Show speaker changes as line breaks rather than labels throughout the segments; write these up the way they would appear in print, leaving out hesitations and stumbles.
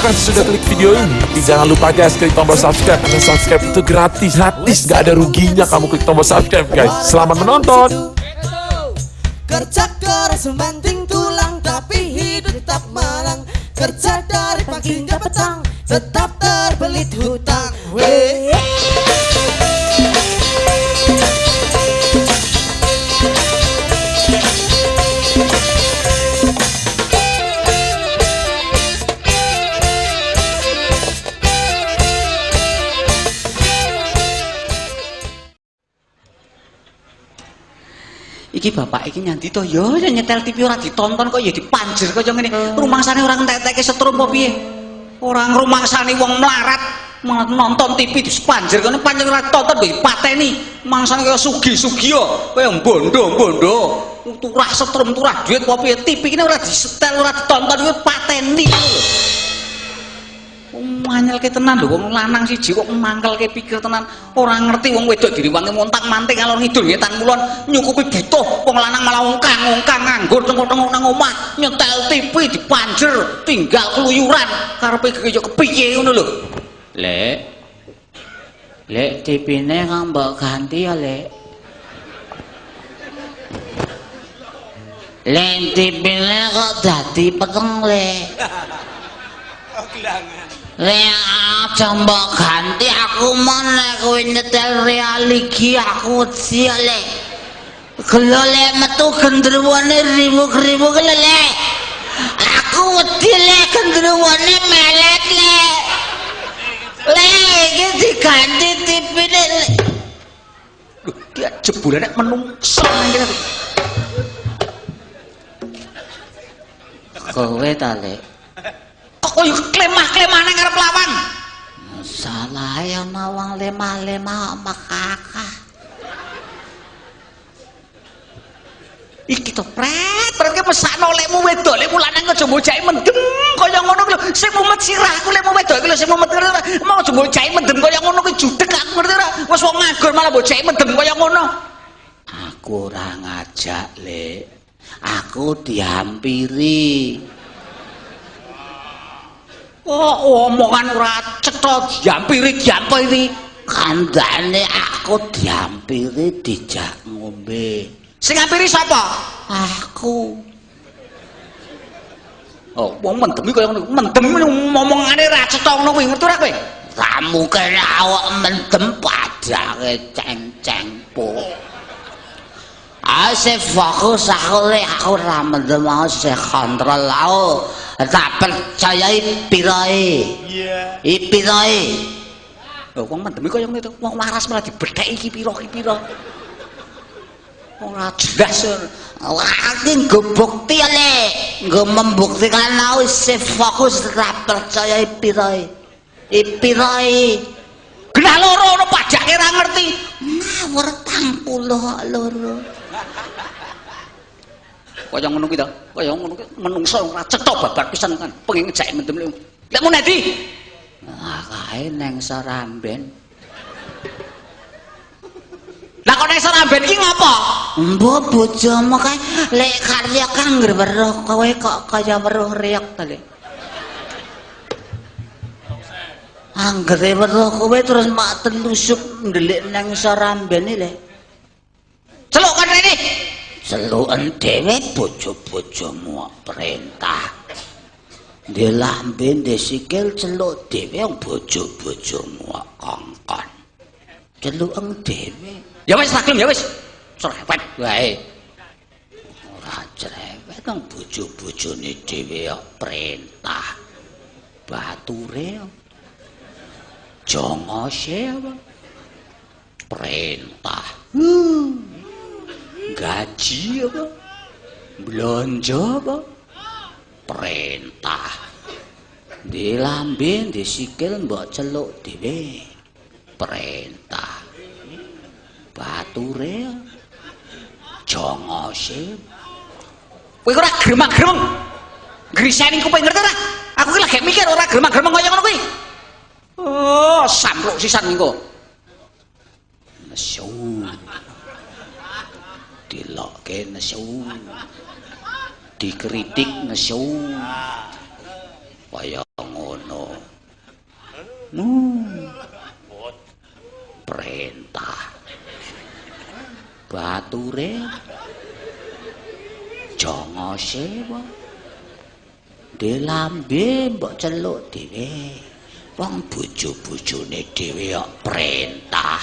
kasih sudah klik video ini. Jangan lupa guys, klik tombol subscribe. Karena subscribe itu gratis, gratis, gak ada ruginya kamu klik tombol subscribe guys. Selamat menonton.
Kerja keras membanting tulang, tapi hidup tetap malang. Kerja dari pagi hingga petang, tetap terbelit hutang. Weh.
Iki bapak iki nyanti to ya nyetel TV ora ditonton kok ya dipanjer kaya ngene. Rumangsane ora entek-enteke setrum apa piye? Ora ngrumangsani wong melarat nonton TV dipanjer kene pancen ora ditonton kok dipateni. Mangsane kaya sugi-sugi yo, kaya bondo-bondo. Turah setrum turah duit apa piye? TV kene ora disetel ora ditonton kuwi pateni lho. Manyelke tenan lho wong lanang siji kok mangkelke pikir tenan, ora ngerti wong wedok diriwangi montak-manting ngalor ngidul ngetan kulon nyukupi butuh, wong lanang malah ongkang-ongkang nganggur tengok-tengok nang omah nyetel TV dipanjer tinggal keluyuran karepe kaya kepiye ngono lho. Lek lek TV-ne kang mbok ganti ya lek. Lek TV-ne kok dadi peteng lek. Lek aja mbok ganti aku mon nek kowe nyetel realigi aku wedi lek. Gelo lek metu gendruwone riwuk-riwuk lek. Aku wedi lek gendruwone melet lek. Lek iki diganti TV-ne lek. Lho, dia jebulane menungso nang kene. Kowe ta lek? Kok koyo klemah-klemah nang ngarep lawang. Salah ya ana wong lemah-lemah makakah. Iki to pret, pret ki mesakno lekmu wedok, lekmu lanang aja mbok jake mendem kaya ngono kuwi lho. Sing mumet sirahku lekmu wedok iki lho sing mumet ngerti ora? Mau aja mbok jake mendem kaya ngono kuwi judeg aku ngerti ora? Wis wong nganggur malah mbok jake mendem kaya ngono. Aku ora ngajak, Lek. Aku dihampiri. Oh, omongan ora cetha diampiri diampiri. Kandhane aku diampiri dijak ngombe. Sing ngampiri sapa? Aku. Oh, wong mendem iki kaya ngono. Mendem omongane ora cetha ngono kuwi, ngerti ora kowe? Ramu kene awak mendem padange ceng-ceng po. Ase fokus aku lek aku ora mendem aku sing kontrol aku. Tak percayai pirae. Iya. I pirae. Lho wong mendem kaya ngene to. Wong waras malah dibetheki iki pira iki pira. Ora jelas. Aku nggo bukti lek, nggo membuktikan aku isih fokus tak percayai pirae. I pirae. Genah loro ono pajake ora ngerti. Ngawur 32. Kaya ngono kuwi to, kaya ngono kuwi menungso ora cetha babar pisan kan, pengen ngejake mendem lek. Lek mun endi? Ah kae nang Saramben. Lah kok nang Saramben iki ngopo? Mbok bojomu kae lek karya kang ngger weruh kowe kok kaya weruh reyok to lek. Anggere weruh kowe terus mak telusup ndelik nang Saramben lek. Celuk kan rene. Celuken dhewe bojo-bojomu perintah. Ndek lambe ndek sikil celuk dhewe wong bojo-bojomu kongkon. Celuken dhewe. Ya wis tak gelem ya wis. Cerewet wae. Ora cerewet wong bojo-bojone dhewe perintah. Bature jongose apa? Perintah. Gaji apa? Blonjo apa? Perintah. Di lambe, di sikil mbok celuk dhewe. Perintah. Bature jongose. Kowe ora gremang-gremeng. Griseni kuping ngerti ora? Aku ki lagi mikir ora gremang-gremeng kaya ngono kuwi. Oh, sampluk sisan engko. Nesu. Dilokke nesu. Dikritik nesu. Kaya ngono. Perintah. Bature jongose wae. Delambe mbok celuk dhewe. Wong bojo-bojone dhewe kok perintah.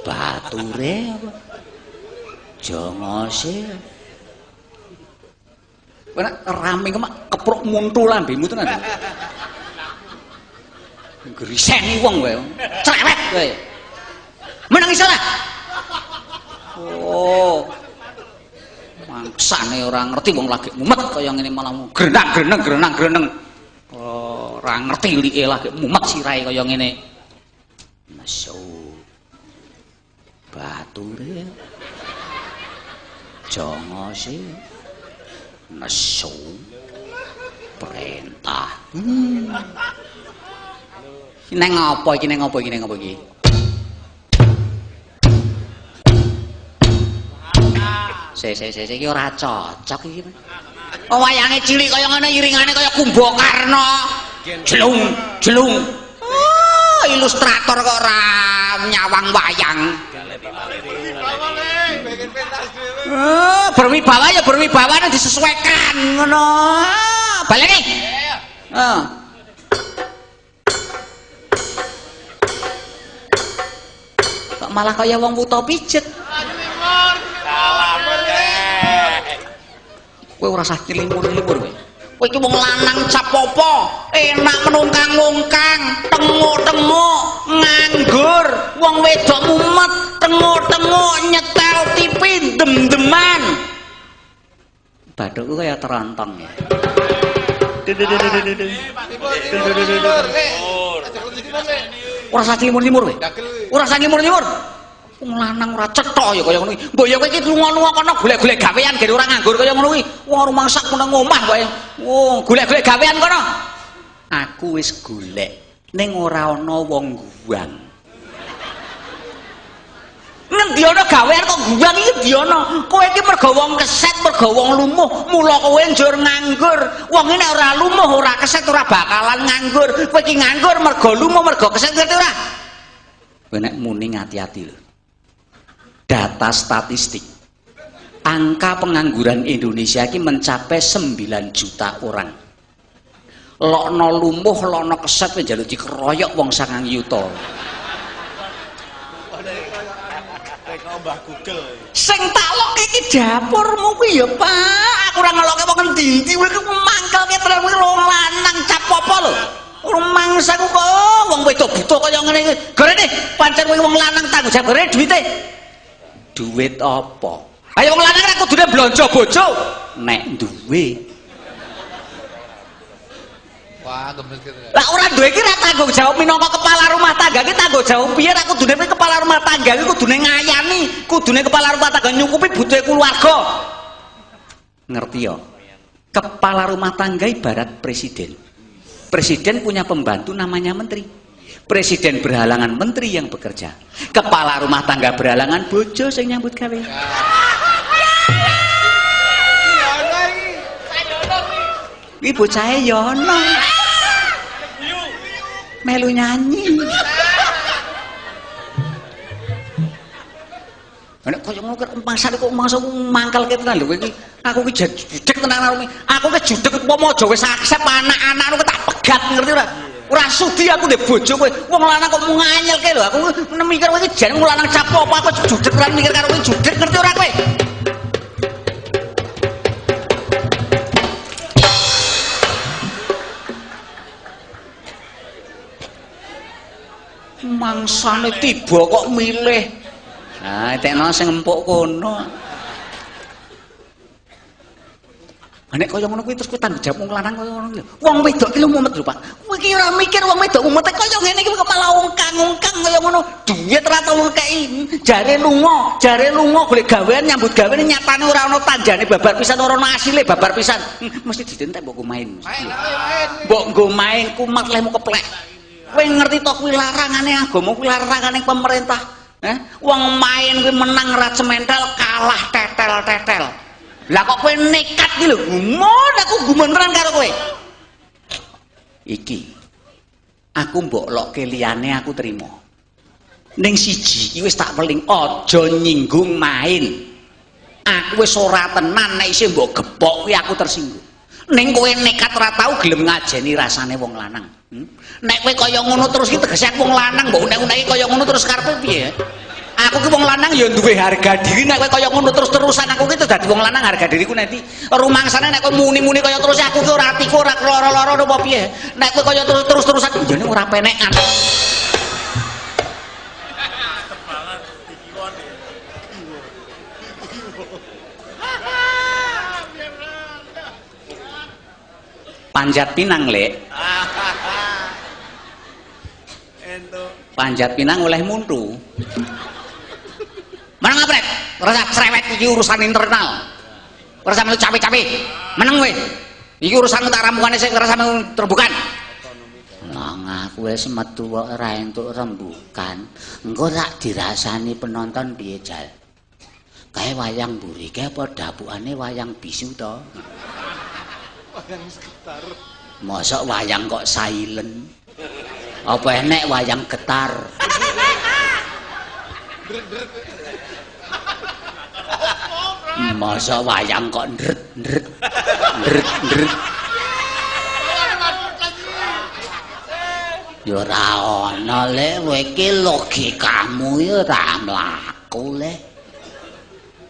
Bature apa? Jongose.
Kowe nek rame kok kepruk muntu lambemu tenan. Griseni wong kowe. Cerewet kowe. Meneng iso ora? Oh. Mangsane ora ngerti wong lagi mumet kaya ngene malah grenang-greneng grenang-greneng. Oh, ora ngerti like lagi mumet sirahe kaya ngene.
Nesu. Bature. Jongose. Nesu. Perintah.
Neng apa iki, neng apa iki, neng apa iki? Se iki ora cocok iki. Oh, wayange cilik kaya ngene, iringane kaya Kumbakarna. Jelung, jelung. Oh, ilustrator kok ora nyawang wayang. Oh, berwibawa ya berwibawa nek disesuaikan ngono. Baleni. Heeh. Kok malah kaya wong wuta pijet. Kowe ora usah nylimur-limur kowe. Kowe iki wong lanang cap apa? Enak menungkang-ungkang, tenguk-tenguk, nganggur, wong wedok mumet, tenguk-tenguk nyetel TV dem-deman. Bathukku kaya terontong ya. Ora usah nylimur-limur kowe. Ora usah nylimur-limur. Wong lanang ora cetha ya kaya ngono iki. Mbok ya kowe iki lunga-lunga kono golek-golek gawean gere ora nganggur kaya ngono kuwi. Wong rumangsak meneng omah wae. Wong golek-golek gawean kono. Aku wis golek ning ora ana wong guwang. Ngendi ana gawean kok guwang iki ngendi ana? Kowe iki mergo wong keset, mergo wong lumuh, mula kowe njur nganggur. Wong iki nek ora lumuh, ora keset ora bakalan nganggur. Kowe iki nganggur mergo lumuh, mergo keset, ngerti ora? Kowe nek muni ati-ati lho. Data statistik angka pengangguran Indonesia ini mencapai 9 juta orang. Lokno lumuh, lokno keset njaluk dikeroyok wong 9 yuta. Sing tak lokke iki dapurmu kuwi ya, Pak. Aku ora ngelokke wong endi-endi, kowe iki mangkelke tenan kuwi wong lanang cap apa lho. Rumangsaku kok wong wedok buta kaya ngene iki. Gorene pancen kowe wong lanang tanggung jawab gorene duwite. Duit apa? Ayo wong lanang ra kudune blonjo bojo. Nek duwe.
Wah, gemes.
Lah ora duwe iki ra tanggung jawab minangka kepala rumah tangga iki tanggung jawab piye ra kudune kepala rumah tangga iki kudune ngayani, kudune kepala rumah tangga nyukupi butuhe keluarga. Ngerti ya? Kepala rumah tangga ibarat presiden. Presiden punya pembantu namanya menteri. Presiden berhalangan menteri yang bekerja. Kepala rumah tangga berhalangan bojo sing nyambut gawe. Iki bocahe ya ana. Melu nyanyi. Nek kaya ngono kok mangsane kok mangsa mangkelke tenan lho kowe iki. Aku iki judeg tenan karo kowe. Aku ki judeg umpama aja wis aksep anak-anak tak pegat ngerti ora? Ora sudi aku ndek bojo kowe. Wong lanang kok nganyelke lho. Aku mikir kowe iki jan wong lanang cap apa aku judeg tenan mikir karo kowe judeg ngerti ora kowe? Mangsane tiba kok milih. Nah, tekno sing empuk kono. Nek kaya ngono kuwi terus kowe tanggung jawab wong lanang kaya ngono kuwi. Wong wedok ki lho mumet lho, Pak. Kowe iki ora mikir wong wedok mumete kaya ngene iki kok malah ongkang-ongkang kaya ngono. Duit ora tau ngekeki, jare lunga golek gawean nyambut gawe nyatane ora ana tanjane babar pisan ora ana asile babar pisan. Mesti ditentek mbok nggo main. Mbok nggo main kumat lehmu keplek. Kowe ngerti to kuwi larangane agama kuwi larangane pemerintah. Wong main kuwi menang ra cementel kalah tetel-tetel. Lah kok kowe nekat iki lho, gumun aku gumun tenan karo kowe. Iki Aku mbok lokke liyane aku trimo. Ning siji iki wis tak weling, aja nyinggung main. Aku wis ora tenan nek isih mbok gepok kuwi aku tersinggung. Ning kowe nekat ora tau gelem ngajeni rasane wong lanang. Nek kowe kaya ngono terus iki tegese aku wong lanang mbok unek-uneki kaya ngono terus karepe piye? Aku ki wong lanang ya duwe harga diri, nek kowe kaya ngono terus-terusan aku ki dadi wong lanang harga diriku nanti rumangsane nek kowe muni-muni kaya terus aku ki ora atiku ora lara-lara napa piye. Nek kowe kaya terus-terusan jane ora penekan. Panjat pinang, Lek. Panjat pinang oleh muntu. Meneng apa, Rek? Ora usah cerewet iki urusan internal. Ora usah melu cawe-cawe. Meneng kowe. Iki urusan tak rambukane sing ora usah melu rembukan. Lah aku wis metu kok ora entuk rembukan. Engko rak dirasani penonton piye, Jal? Kae wayang mburi kae apa dapukane wayang bisu to?
Wayang sekitar.
Mosok wayang kok silent. Apa enek wayang getar? Mosok wayang kok ndret ndret ndret ndret. Ya ora ana le, kowe iki logikamu ya ora mlaku le.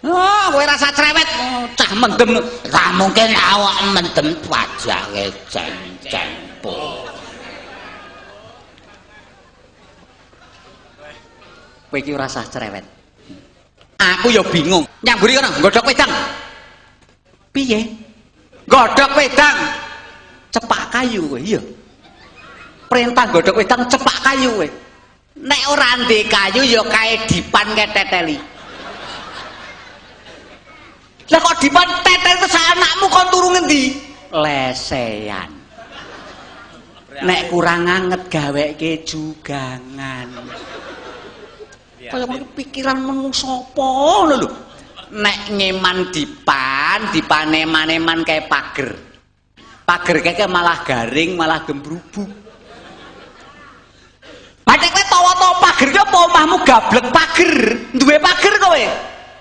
Oh, kowe rasa cerewet, cah mendem.
Ra mungkin awak mendem wajake ceng-cengpo.
Kowe iki ora sah cerewet. Aku ya bingung. Nyamburi kono, nggodhok wedang. Piye? Nggodhok wedang. Cepak kayu kowe, iya. Perintah nggodhok wedang cepak kayu kowe. Nek ora ndek kayu ya kae dipan keteteli. Lah kok dipan tetel terus anakmu kon turu ngendi? Lesehan. Nek kurang anget gaweke jugangan. Kaya ngono pikiran menungso apa ngono lho. Nek ngeman dipan, dipaneman-eman kae pager. Pager kae malah garing, malah gembrubuk. Bathik kowe tawa-tawa pager ki apa omahmu gablek pager? Duwe pager kowe?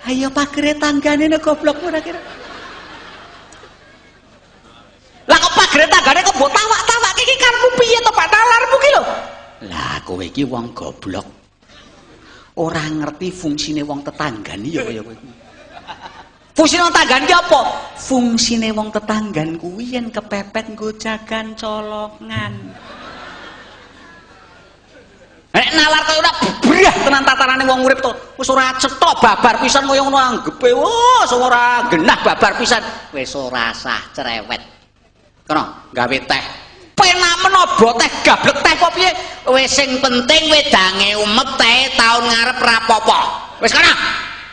Ayo pagere tanggane nek goblok ora kira. Lah kok pagere tanggane kok mbok tawak-tawak iki karepmu piye to Pak talarmu ki lho? Lah kowe iki wong goblok. Ora ngerti fungsine wong tetanggan ya kaya kowe. Fungsine wong tetanggan ki apa? Fungsine wong tetanggan kuwi yen kepepet nggo jagan colongan. Nek nalar kaya ora bebrah tenan tatarane wong urip to. Wis ora cetha babar pisan kaya ngono anggepe. Wis ora genah babar pisan. Wis ora sah cerewet. Kono gawe teh. Penak menobo teh gablek teh apa piye?
Wis sing penting wedange umet teh taun ngarep ra apa-apa.
Wis kono.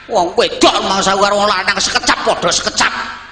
Wong wedok mangsa karo wong lanang sekecap padha sekecap.